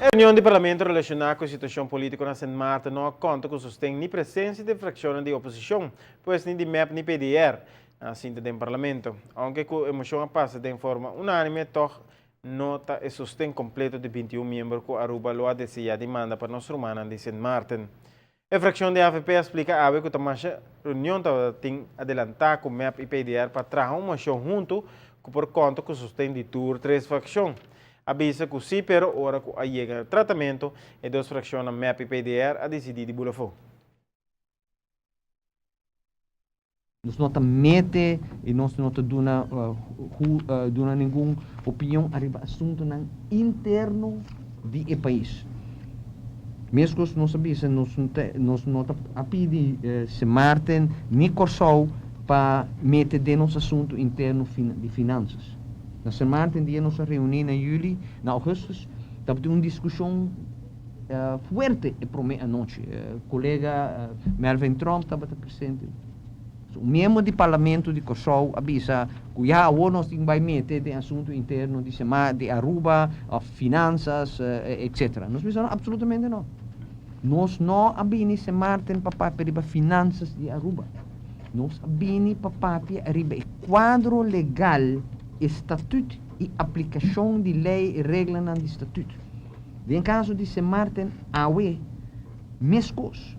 E reunion di Parlamento relaciona cu e situacion politico na Sint Maarten no a conta cu sosten ni presencia di fraccionnan di oposicion, pues ni di mep ni PDR. Nan a sinta den Parlamento. Aunke cu e mocion a pasa den forma unanime, toch no ta e sosten completo di 21 miembro cu Aruba lo a desea di manda pa nos rumannan di Sint Maarten. E fraccion di avp a splica awe cu ta masha reunion tabata tin adelanta cu mep y PDR pa traha un mocion hunto cu por conta cu sosten di tur tres fraccion. A bisa cu si pero ora cu a yega na tratamento e dos fraccionnan mep y PDR a dicidi di bula afo. Nos no ta mete y nos no ta duna duna ningun opinion ariba asuntonan interno di e pais. Mescos nos a bisa nos no ta nos no ta a pidi Sint Maarten ni Corsou pa mete den nos asunto interno di finanzas. Na Sint Maarten dia nos a reuni na juli, na augustus, tabatin un discusion fuerte e prome anochi. Colega Melvin Tromp tabata presente. Un miembro di Parlamento di Kòrsou a bisa ku ya awor nos tin bai mete den asuntu interno di sema di Aruba òf finansas etcetera. Nos bisa no, absolutamente no. Nos no a bini Sint Maarten pa papia riba finansas di Aruba. Nos a bini pa papia riba e kuadro legal, e statut i aplikashon di lei i reglanan di statut. Den kaso di Sint Maarten awe meskos.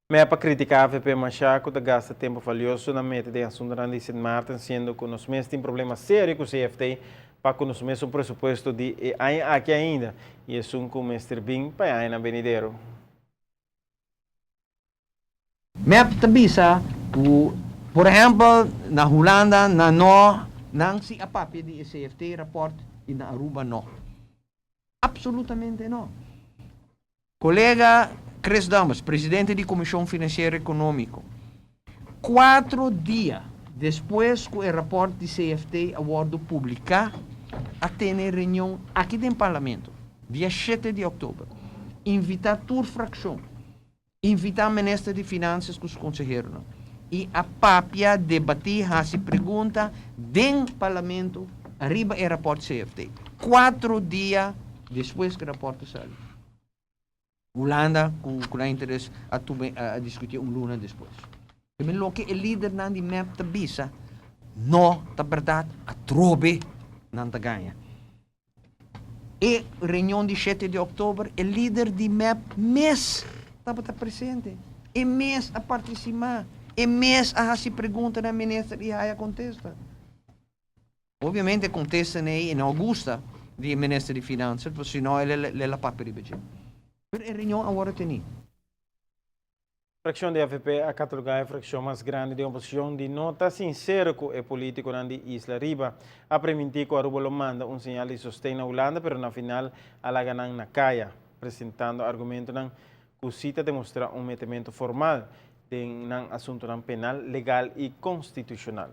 Mep a critica avp masha cu ta gasta tempo valioso na mete den asuntonan di Sint Maarten siendo cu nos mes tin problema serio cu CFT pa cu nos mesun presupuesto di e aña aki ainda y esun cu mester bin pa e añanan benidero. Mep ta bisa cu por ehempel na Hulanda nan no nan si a papia di e CFT rapport y na Aruba no. Absolutamente no. Colega Chris Dammers, presidente di Comision Financiero Economico, cuatro dia despues cu e rapport di CFT a wordo publica, a tene reunion aki den Parlamento, dia shete di october, invita tur fraccion, invita Minister di Finanzas cu su conseheronan y a papia, debati, haci pregunta den Parlamento ariba e rapport CFT, cuatro dia despues cu e rapport a sali. Hulanda cu cu nan interes a tuma a discuti un luna despues. Te loke e lidernan di mep ta bisa no ta berdad, atrobe nan ta gaña. E reunion di shete di oktober e lider di mep mes tabata presente, e mes a partisima, e mes a haci pregunta na minister y haya contesta. Obviamente e contesta n'ey e no gusta di e minister di Finanzas, pasobra si no el a papia riba dje. Pero e reunion a worde teni. Fraccion di avp a cataloga e fraccion mas grandi di oposicion di no ta sincero cu e politiconan di Isla Riba. A preminti cu Aruba lo manda un señal di sosten na Hulanda pero na final a laga nan na caya, presentando argumentonan cu si ta demostra un metemento formal den nan asuntonan penal, legal y constitucional.